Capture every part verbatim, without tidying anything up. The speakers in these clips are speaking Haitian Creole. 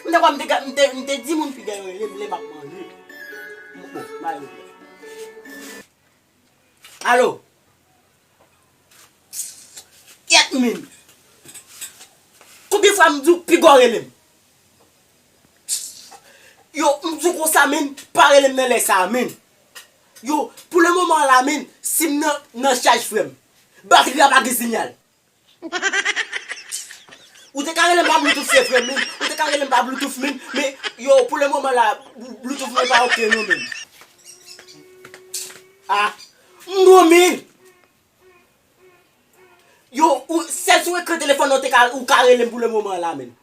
M te kwè m te, m te, m te di moun piga yo rele m lè m ap manje. Bon, m ale. Alo? Kyèt, men. Konbyen fwa m di w piga w rele m? Yo, m di w konsa, men, pa rele m nan lè sa a, men. Yo, pou le moman la, men, sim nan, nan chaj, frè m. Batri a pa gen sinyal. Ou te ka rele m pa Bluetooth, se frè m, men. Ou te ka rele m pa Bluetooth, men. Men, yo, pou le moman la, Bluetooth mwen pa oke, non, men. Ah, non, men. Yo, ou, sèl sou ekran telefòn nan, ou te ka, ou ka rele m pou le moman la, men.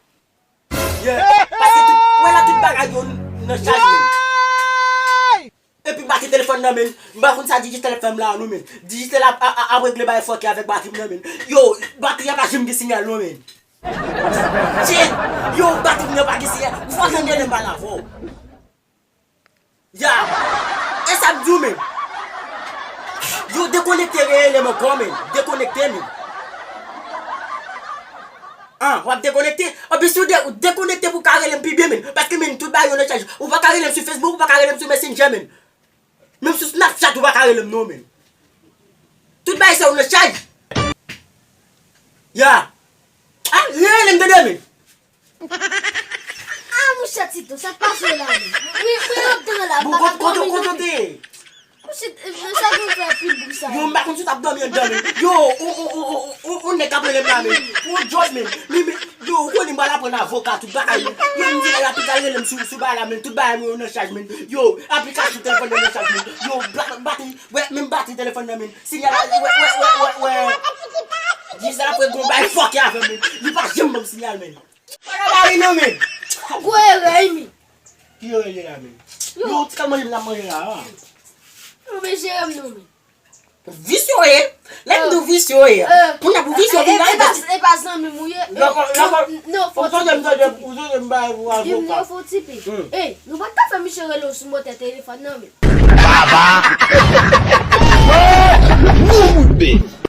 Yeah. Paske tout, wè la, tout bagay yo nan chaj, men. Epi batri telefòn nan, men. M pa konn sa Digicel ap fè m la, non, men. Digicel ap, ap, ap regle bagay fòkè avèk batri m nan, men. Yo, batri a pa janm gen sinyal, non, men. Shit! Yo, batri m nan pa gen sinyal. Ou fò tande lè m pale avè w. Ya! E sa m di w, men. Yo, dekonekte reyèlman ankò, men. Dekonekte, men. An, w ap dekonekte? Anpi si w de-, ou dekonekte pou w ka rele m pi byen, men. Paske, men, tout bagay yo nan chaj. Ou pa ka rele m sou Facebook, ou pa ka rele m sou Messenger, men. Menm sou Snapchat, ou pa ka rele m, non, men. Tout bagay sa yo nan chaj. Ya. Ah, rele m, tande, men. Ah, monchè Tito, sa k pase w la, men? Mwen, mwen anndan la, m pa ka dòmi non, men. Monchè, eh, sa nou fè pil bri sa. Yo, m pa konn si w t ap dòmi anndan, men. Yo, ou, ou nèg k ap rele m la, men. Pou yon djòb, men. Men, men, yo, ou konnen m pral aprann avoka, tout bagay, men. Yo, m di nèg la, pi ka rele m sou, sou bagay la, men. Tout bagay mwen yo nan chaj, men. Yo, aplikasyon telefòn nan nan chaj, men. Yo, ba-, batri, wè, menm batri telefòn nan, men. Sinyal la, wè, wè, wè, wè, wè. Gisèl ap fè gon bagay fòkè avè m, men. Li pa janm ban m sinyal, men. Pa nan mari non, men. Gwo erè, wi, men. Ki erè ye la, men? Yo. Yo, ti kal manje m n ap manje la, a. Yo, men jere m non, men. Visye w ye. Lè m di w visye w ye. Kounye a pou visye w vin la, e pa, e pa zanmi m ou ye. Non, non, non, fò ti pi, fò ti pi. Ou sonje m bay pou avoka. Yo, fò ti pi. Ey, nou pa t ka fè misye rele w sou motè telefòn nan, men. Baba. Bon bout bèf.